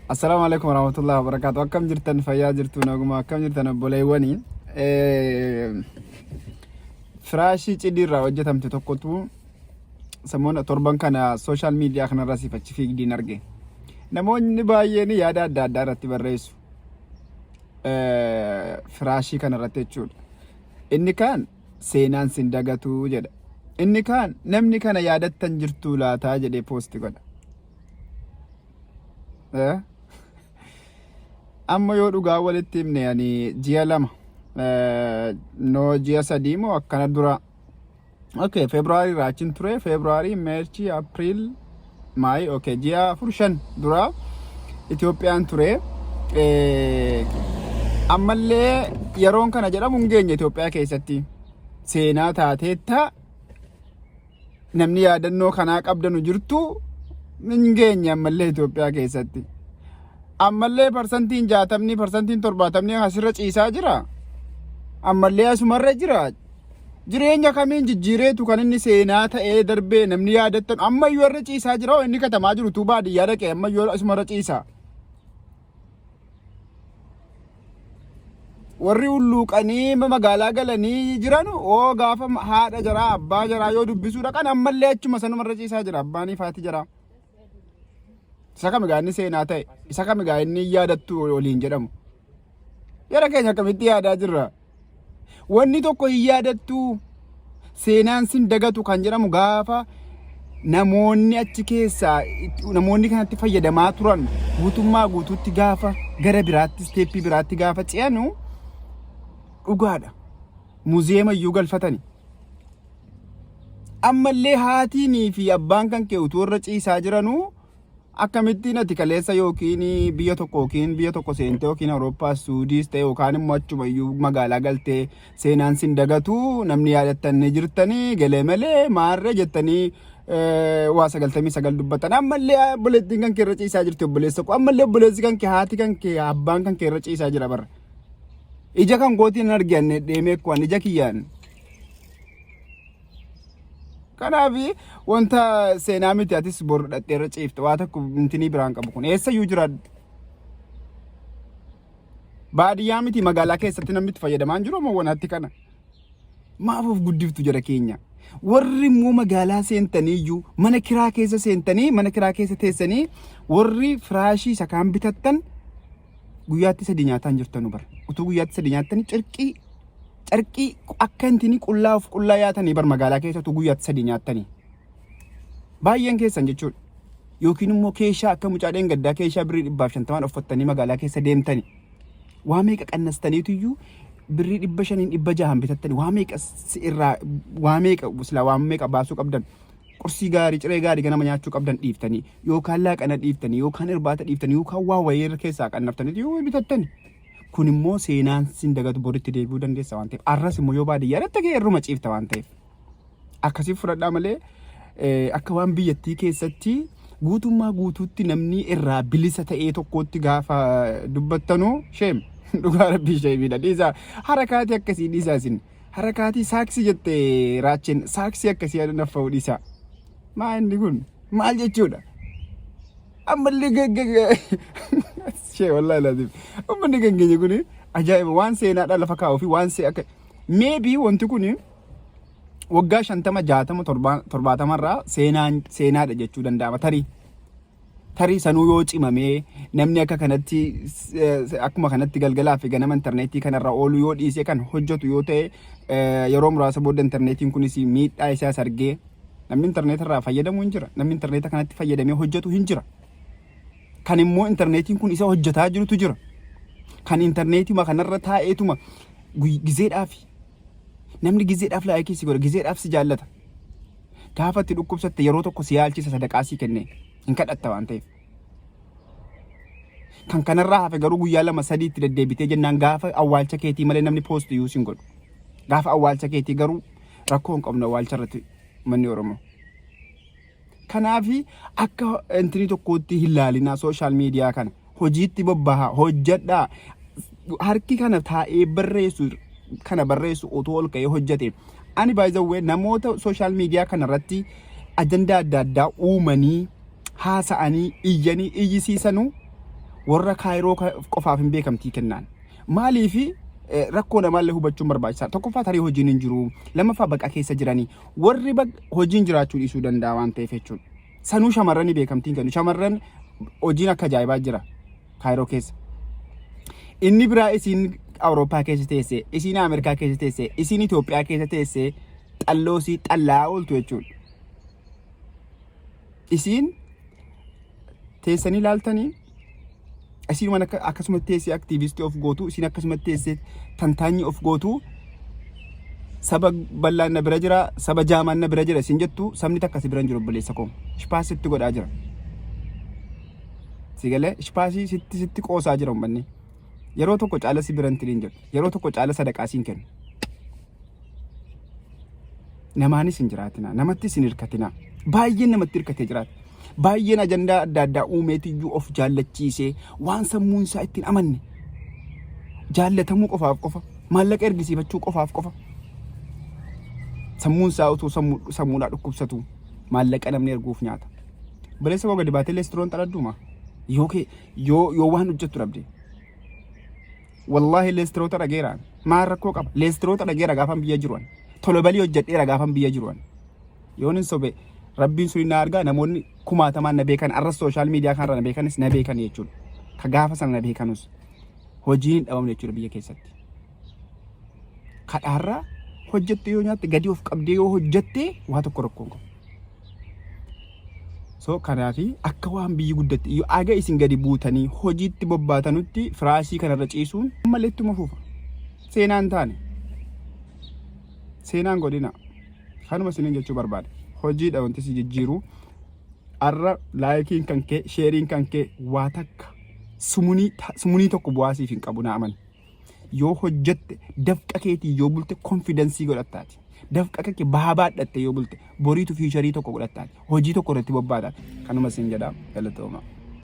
Assalaamu alaikum warahmatullahi wabarakatuh. Akkam jirtan fayyaa jirtu naguma akkam jirtan obboleewwani. Firaashii cidii irraa hojjetamte tokkotu samoona torban kana sooshaal miidiyaa kanarra siif achi fiigdiin arge. Namoonni baay'een yaada adda addaa irratti barreessu. Firaashii kanarratti jechuudha. Inni kaan seenaan sin dagatu jedha. Inni kaan namni kana yaadattan jirtuu laataa jedhee poosti godha. Eh? Amma yoo dhugaa walitti himne ani ji'a 2 no ji'a 3 moo akkana dura okay February irraa achin ture February March April May okay ji'a 4 5 dura Itoophiyaan ture ammallee yeroon kana jedhamu hin geenye Itoophiyaa keessatti seenaa taateetta namni yaadannoo kanaa qabdanu jirtu hin geenye ammallee Itoophiyaa keessatti. Ammallee parsantiin 60 parsantiin 70 asirra ciisaa jira. Ammallee asumarra jira. Jireenya kamiin jijjiireetu kan inni seenaa ta'ee darbee namni yaadattan ammayyuu irra ciisaa jira inni katamaa jiru tuu baadiyyaa dhaqee ammayyuu asumarra ciisa. Warri hulluuqanii magaalaa galanii jiran oo gaafa haadha jaraa abbaa jaraa yoo dubbisuu dhaqan ammallee achuma sanumarra ciisaa jira abbaanii faati jaraa. Isa kami gaa inni seenaa ta'e isa kami gaa inni yaadattu waliin jedhamu. Jara keenya akkamitti yaadaa jirra? Wanni tokko hin yaadattu seenaan sin dagatu kan jedhamu gaafa namoonni achi keessaa namoonni kanatti fayyadamaa turan guutummaa guutuutti gaafa gara biraatti isteeppii biraatti gaafa ce'anu dhugaadha. Muziyeema iyyuu galfatani. Ammallee haatiinii fi abbaan kan kee utuu irra ciisaa jiranuu Akkamittiin ati kaleessa yookiin biyya tokko yookiin biyya tokko seentee yookiin Awurooppaas Suudiis ta'e yookaan immoo achuma iyyuu magaalaa galtee seenaan sin dagatu namni yaadattan ni jirtanii galee malee maarree jettanii waa 99 dubbatan ammallee obboleettiin kan kee irra ciisaa jirti obboleessa koo ammallee obboleessi kan kee haati kan kee abbaan kan kee irra ciisaa jira bara ija kan kootiin arge deemee kuwan ija kiyyaan. Kanaaf wanta seenaa miti atis bor dhaqxee irra ciifta waa tokko intinii biraan qabu kun eessayyuu jiraadhu. Baadiyyaa miti magaalaa keessatti namni itti fayyadamaa hin jiru amma wanaatti kana. Maaf of guddiftu jara keenya. Warri immoo magaalaa seentanii iyyuu mana kiraa keessa seentanii mana kiraa keessa teessanii warri firaashii isa kaan bitattan guyyaatti sadi nyaataa hin jirtanu bara. Utuu guyyaatti sadi nyaattanii cirqii carqii akka intini qullaa of qullaa yaatanii bar magaalaa keessa utuu guyyaatti sadi nyaattanii. Baay'een keessan jechuudha. Yookiin immoo keeshaa akka mucaa dheengaddaa keeshaa birrii 150n uffattanii magaalaa keessa deemtanii. Waa meeqa qannastaniitu iyyuu birrii 500n 600n bitattanii waa meeqa si irraa waa meeqa silaa waa meeqa baasuu qabdan. Qursii gaarii ciree gaarii ganama nyaachuu qabdan dhiiftanii yookaan laaqana dhiiftanii yookaan irbaata dhiiftanii yookaan waa wayii irra keessaa qannaftanii yoo bitattani. Kun immoo seenaan sin dagatu boritti deebi'uu dandeessa waan ta'eef arras immoo yoo baadiyyaa irratti kee irruma ciifta waan ta'eef. Akkasii fudhadhaa malee akka waan biyyattii keessatti guutummaa guutuutti namni irraa bilisa ta'ee tokkootti gaafa dubbattanu sheem dhugaa rabbii sheemiidha dhiisaa harakaatii akkasii dhiisaa isin. Harakaatii saaksii jette raacheen saaksii akkasii yaada naffa'u dhiisaa. Maa inni kun maal jechuudha? Ammallee shee wallaahi laazim. Uummanni kan keenya kun ajaa'iba waan seenaadhaa lafa kaa'uu fi waan see akka maybe wanti kun waggaa 50 60 70 irraa seenaan seenaadha jechuu danda'ama tarii. Tarii sanuu yoo cimamee namni akka kanatti akkuma kanatti galgalaa fi ganama intarneetii kanarra oolu yoo dhiisee kan hojjetu yoo ta'e yeroo muraasa booda intarneetiin kunis miidhaa isaas argee namni intarneeta irraa fayyadamu hin jira. Namni intarneeta kanatti fayyadamee hojjetu hin jira. Kan immoo intarneetiin kun isa hojjetaa jirutu jira. Kan intarneetima kanarra taa'eetuma gizeedhaaf namni gizeedhaaf laayikii si godha gizeedhaaf si jaallata. Gaafa itti dhukkubsatte yeroo tokko si yaalchisa sadaqaa sii kennee hin kadhatta waan ta'eef. Kan kanarraa hafe garuu guyyaa lama sadii itti deddeebitee jennaan gaafa awwaalcha keetii malee namni poost iyyuu sin godhu. Gaafa awwaalcha keetii garuu rakkoo hin qabnu awwaalcha irratti manni Oromoo. Kanaaf akka intinii tokkootti hin laalinaa sooshaal miidiyaa kana hojiitti bobbahaa hojjedhaa harki kana taa'ee barreessu kana barreessu otoo ol ka'ee hojjete ani by the way namoota sooshaal miidiyaa kana irratti ajandaa adda addaa uumanii haasa'anii iyyanii iyyisiisanuu Warra Kaayiroo qofaaf hin beekamtii kennaan. Maaliifi rakkoo namaallee hubachuun barbaachisaa. Tokkoffaa, tarii hojiin hin jiru. Lammaffaa, baqa keessa jiranii. Warri hojiin jiraachuu dhiisuu danda'a waan ta'eef jechuudha. Sanuu shamarranii beekamtiin kennu. Shamarran hojiin akka ajaa'ibaa jira Kaayiroo keessa. Inni biraa, isiin Awurooppaa keessa teessee, isiin Ameerikaa keessa teessee, isiin Itoophiyaa keessa teessee xalloosii xallaa ooltu jechuudha. Isiin teessanii ilaaltanii, isiin waan akka akkasumatti teessee activist of gootu, isiin akkasumatti teessee tantaanyi of gootu, saba bal'aan na bira jira, saba jaamaan na bira jira isin jettu, sabni takka si bira hin jiru, obboleessa koo. Spaß sitti godhaa jira. Si galee spaß sitti qoosaa jira uummanni. Yeroo tokko caala si bira hin tiriin jedhu. Yeroo tokko caala sadaqaa siin kennu. Namaanis hin jiraatina. Namattis hin hirkatina. Baay'een namatti hirkatee jiraata. Baay'een ajandaa adda addaa uumeetiyyuu of jaallachiisee, waan sammuun isaa ittiin amanne, jaallatamuu qofaaf qofa, maallaqa ergisiifachuu qofaaf qofa, sammuun isaa utuu sammuudhaa dhukkubsatu maallaqa namni erguuf nyaata. Obboleessa koo, gadi baatee leestiroon xaradduuma. Yoo kee yoo waan hojjettu dhabde. Wallaahi, leestiroota dhageera. Maal rakkoo qaba? Leestiroota dhageera gaafan biyya jiru. Tolobalii hojjedheera gaafan biyya jiru. Yoon hin sobe, rabbiin sun na argaa. Namoonni kumaatamaan na beekan, arras social media kanarra na beekanis na beekan jechuudha. Ka gaafa sana na beekanus hojiin hin dhabamne jechuudha biyya keessatti. Kadhaarraa hojjette yoo nyaatte, gadi of qabdee yoo hojjette, waa tokko rakkoon qabu. So kanaafi akka waan biyyi guddatte yoo aga isin gadi buutanii hojiitti bobbaatanutti firaashii kanarra ciisuun ammallee ittuma fufa. Seenaan taane. Seenaan godina. Kanuma isiniin jechuu barbaada. Hojiidha wanti si jijjiiru. Arra likeiin kan kee, shareiin kan kee waa takka sumunii tokko bu'aa siif hin qabu, na amani. Yoo hojjette, dafqa keetii yoo bulte, confidence godhattaati. Dafqa kee bahaa baadhatte yoo bulte, boriitu future tokko godhattaati. Hojii tokko irratti bobbaataati. Kanuma isin jedha, galatooma.